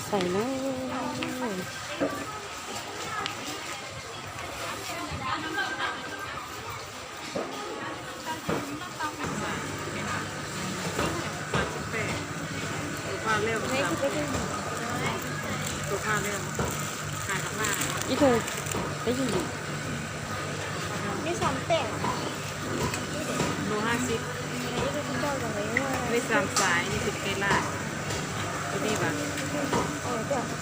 Xais na. Ib tug peb caug yim.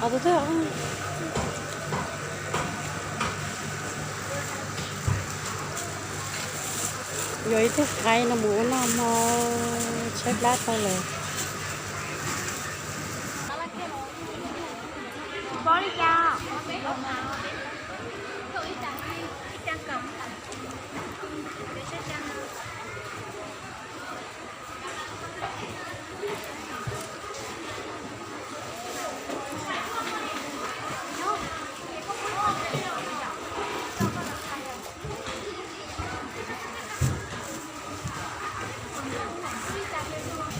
Tus twg? Yuav ib tug qaib no mus ua noj hmo, tshaib plab tag lawm.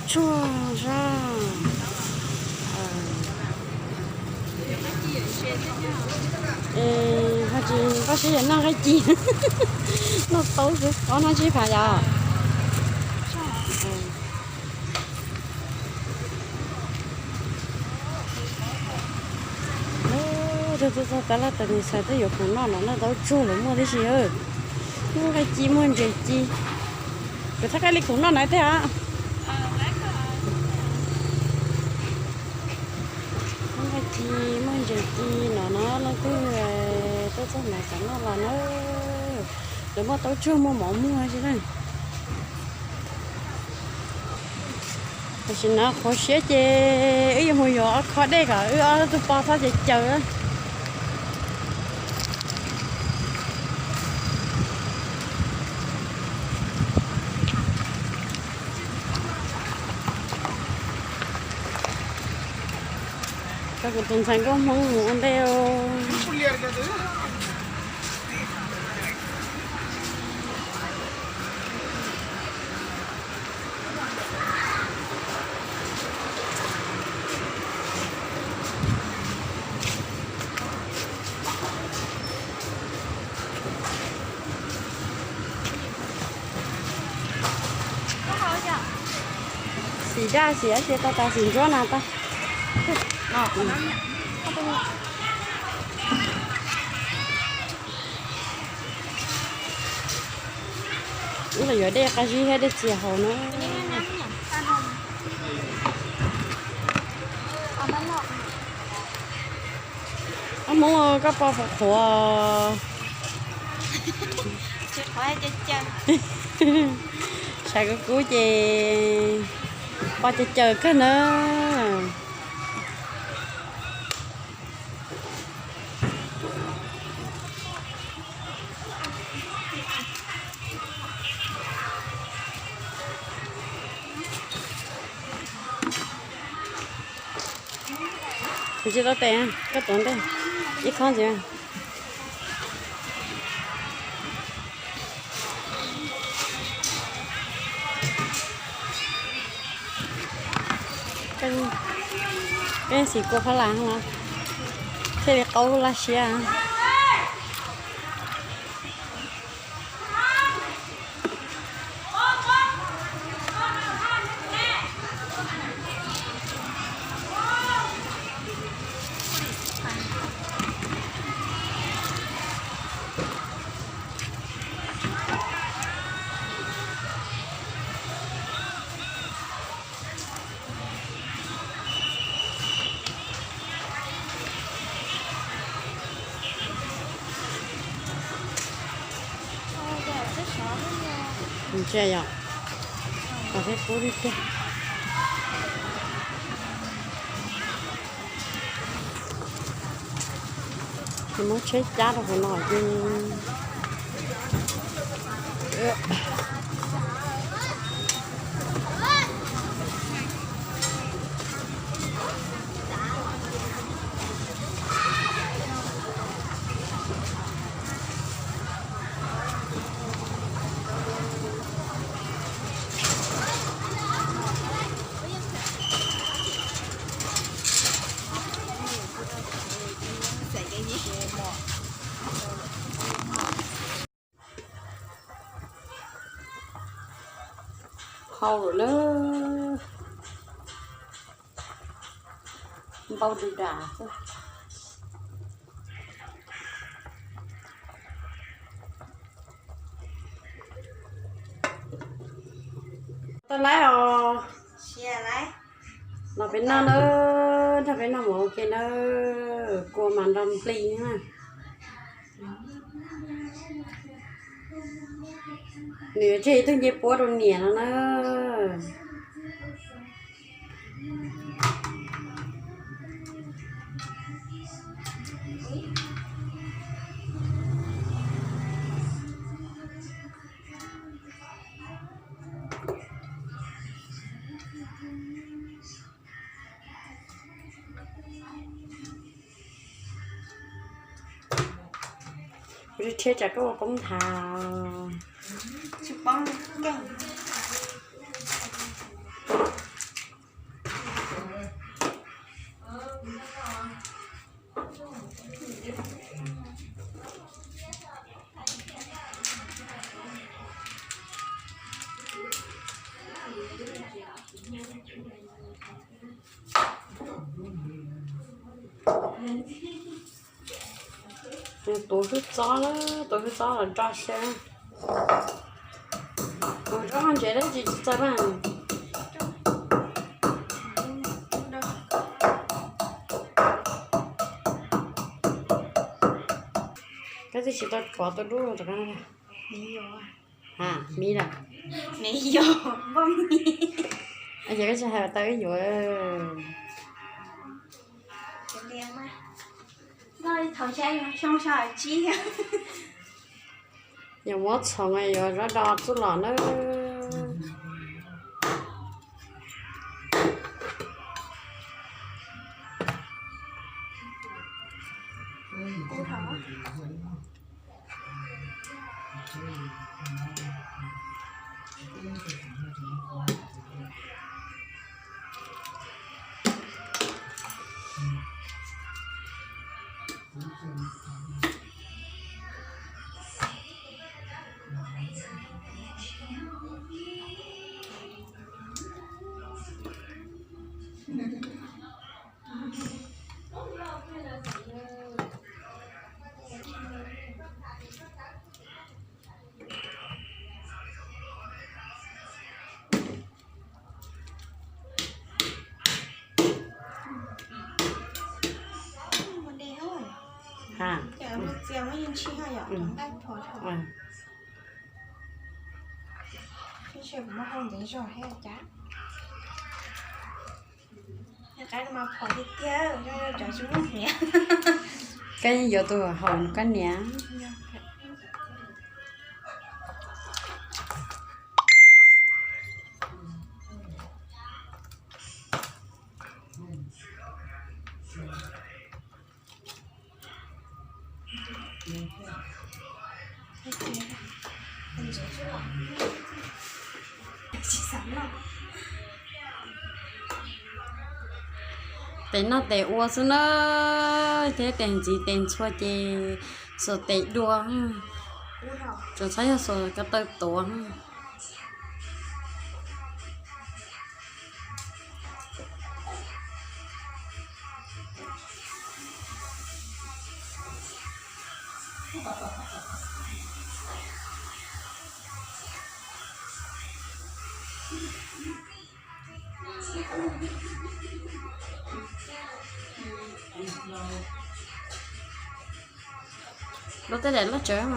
Tshuaj zaj. Ho tsis npaj siab yog noj nqaij ci, noj taub xwb. Ob hnab tsib phav yom. Tuaj txog tab laj tas nws xav twb yuav khoom noj no, noj taub tsuag los muaj tib si. Muaj nqaij ci muaj ntses ci. Kuv txhaj kaij li khoom noj na tej a. Muaj nqaij ci muaj ntses ci no no, leej twg tuaj txog no xav noj los na. Lawv muaj taub tsuag muaj mov muag si na. Tam sim no qhuav siab ces wb yuav mus yuav ob khob dej kom wb ob tug pog txhob caws caws. Coj kuv tus ntxhais nkauj Hmoob mus ua ntej. Xim daj xim dab tsi tau tas xim ntsuab na tau. Wb los yuav dej qab zib thiab dej txias haus na. Ob Hmoob koj pog puas qhuav? Sav kub kub ces pog caws caws kawg na. Kuv tsis tau tes, koj tuav ntej ib khob ntxiv. Peb xim kua phab las no thiaj li qaub laj siab. Ntsia yom, kom thiab kub tiag tiag. Ces muab tsheb cab rau hauv no ces Hau lawm na, npau du das xwb. Tau laib os. Los peb noj na, nrog peb noj mov ua ke na, kua mas nrog nplig na. Nws yuav tseg ib tug ncej puab rau niam no na. Kuv thiaj tsam koj ua koob nthav. Tuav hwj txob na, tuav hwj txob los nroj xwb. Ua zaub ntsev dab tsi tsis txawj mas. Koj twb tsis tau pov tau dub rau koj. Ha, miv lawm. Yog koj tsis hais tau wb yuav. Yog muab txhoov yuav zov do txuj lom na. Koj yeej yuav tus haum koj niam. Tes noj tes ua xwb na, thiab tes ntxiv tes ntxhua ces xuas tes dua, tsuas txhob yog xuas ko taw tuav. Lub tej daim loj tsawv.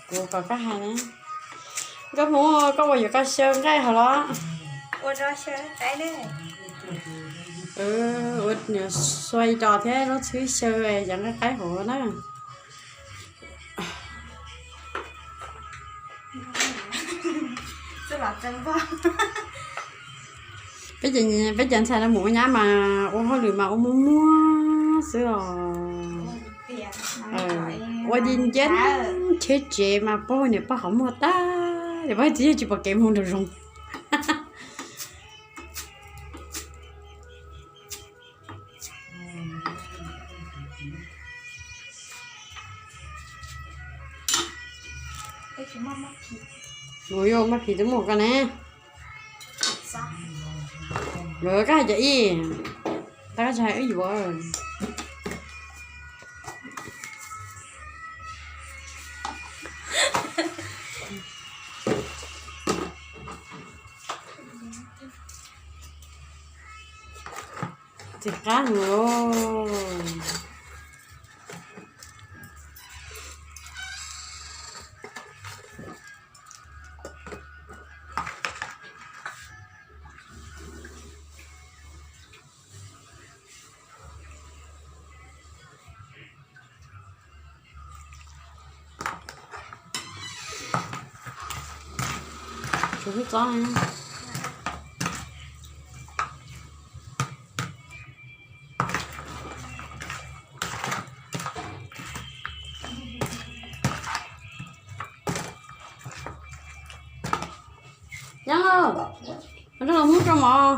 Kuv kom koj hais ne. Nkauj Hmoob, koj ua yuav koj xyaw nqaij hauv los? Ua rau xyaw qaib ne. Ua niam xuas tos thiab zaub txhwb xyaw cov nqaij qaib hauv na. Peb cov ntxhais no mus ua nyab mas ua hauj lwm mas ua muag muag xwb os. Ua nceb nceb cheb tsev mas pog niam pog qhov muag tag, niam pog txiv yog tsis pom kev mus nraum zoov. Mus yuav maj phim twb mus koj ne. Lawv koj hais cov ib, tau koj tsis hais wb yuav. Ntxim qab heev. Tshuav xwb txob. Nyob lauj, rau los hnub rau mov.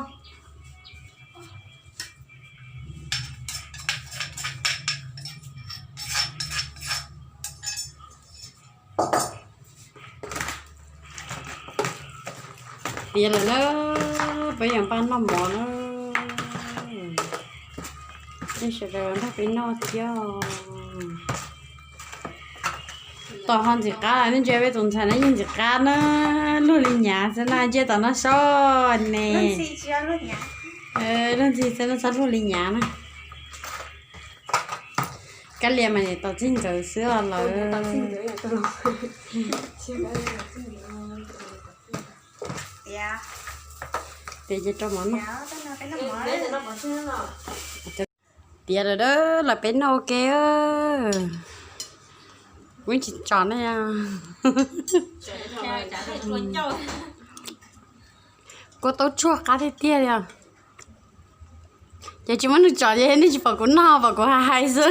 Tiav lawm na, peb yuav npaj noj mov na. Nej sawv daws nrog peb noj thiab. Tom ho ntxim qab, nej ntsia peb tus ntxhais no yeej ntxim qab na, luag li nyav xwb na, ntsia tom no soj ne. Luag ntxhi xwb no txhob luag li nyav na. Kab Lias mas niam tos txij nkawd xwb os lawm. Tiav ces rau mov noj. Tiav lawm, los peb noj ua ke. Kuv tsis tsom nej. Kua taub tsuag qab tiag tiag li os. Ces tsis muab nws tsom ces nej tsis pom kuv noj, pom kuv hais hais xwb.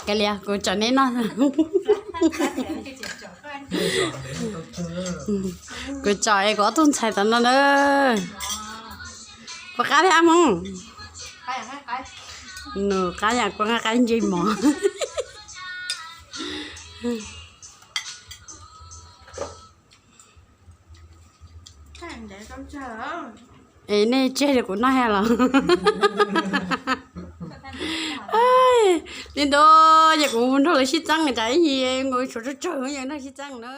Kav liam, kuv tsom nej noj. Kuv tsom es kuv ob tug ntxhais tom no na. Puas qab thiab Hmoob? Nws qab yam kuv nqa qaib ntse mov. Es nej tseg li kuv noj thiab los? Li ntawd ces kuv nrog lawv sib txeeb, tsam ib ntsis nkaus tshuav tsawg tsawg yog nrog sib txeeb na.